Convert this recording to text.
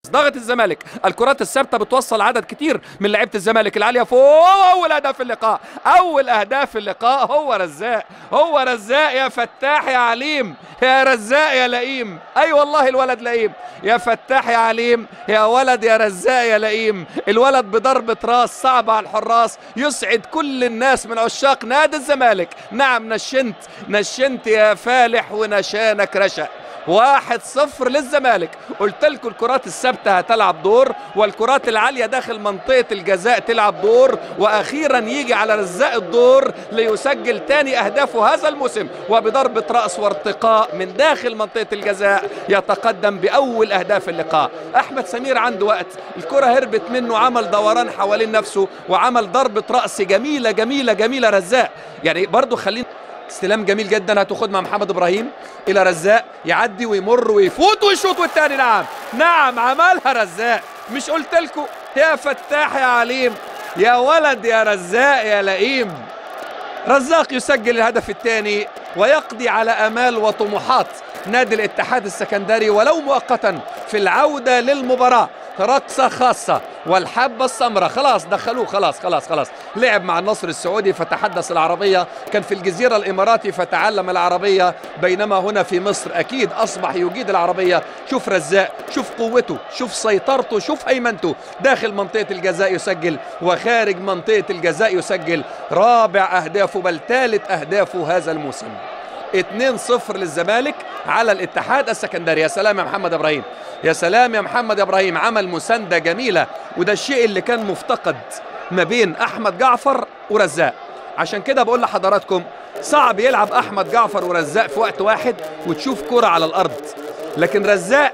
ضغط الزمالك، الكرات الثابتة بتوصل عدد كتير من لعيبة الزمالك العالية فوق. اول هدف اللقاء، اول اهداف اللقاء هو رزاق، هو رزاق يا فتاح يا عليم، يا رزاق يا لئيم. اي والله الولد لئيم، يا فتاح يا عليم، يا ولد يا رزاق يا لئيم. الولد بضربه راس صعبة على الحراس، يسعد كل الناس من عشاق نادي الزمالك. نعم نشنت، نشنت يا فالح ونشانك رشا. 1-0 للزمالك. قلت لكم الكرات الثابتة هتلعب دور، والكرات العالية داخل منطقة الجزاء تلعب دور، واخيرا يجي على رزاق الدور ليسجل ثاني اهدافه هذا الموسم، وبضربه راس وارتقاء من داخل منطقة الجزاء يتقدم باول اهداف اللقاء. احمد سمير عنده وقت، الكره هربت منه، عمل دوران حوالين نفسه وعمل ضربه راس جميلة جميلة جميلة رزاق. يعني برضو خلينا استلام جميل جدا، هتاخد مع محمد ابراهيم الى رزاق، يعدي ويمر ويفوت ويشوط، والثاني نعم نعم عملها رزاق. مش قلت لكم يا فتاح يا عليم، يا ولد يا رزاق يا لئيم. رزاق يسجل الهدف الثاني ويقضي على امال وطموحات نادي الاتحاد السكندري ولو مؤقتا في العودة للمباراة. رقصة خاصة والحبة السمراء، خلاص دخلوه، خلاص خلاص خلاص. لعب مع النصر السعودي فتحدث العربية، كان في الجزيرة الإماراتي فتعلم العربية، بينما هنا في مصر أكيد أصبح يجيد العربية. شوف رزاق، شوف قوته، شوف سيطرته، شوف هيمنته داخل منطقة الجزاء يسجل، وخارج منطقة الجزاء يسجل. رابع أهدافه بل ثالث أهدافه هذا الموسم. 2-0 للزمالك على الاتحاد السكندري. يا سلام يا محمد ابراهيم، يا سلام يا محمد ابراهيم، عمل مساندة جميلة، وده الشيء اللي كان مفتقد ما بين احمد جعفر ورزاق. عشان كده بقول لحضراتكم صعب يلعب احمد جعفر ورزاق في وقت واحد وتشوف كرة على الارض، لكن رزاق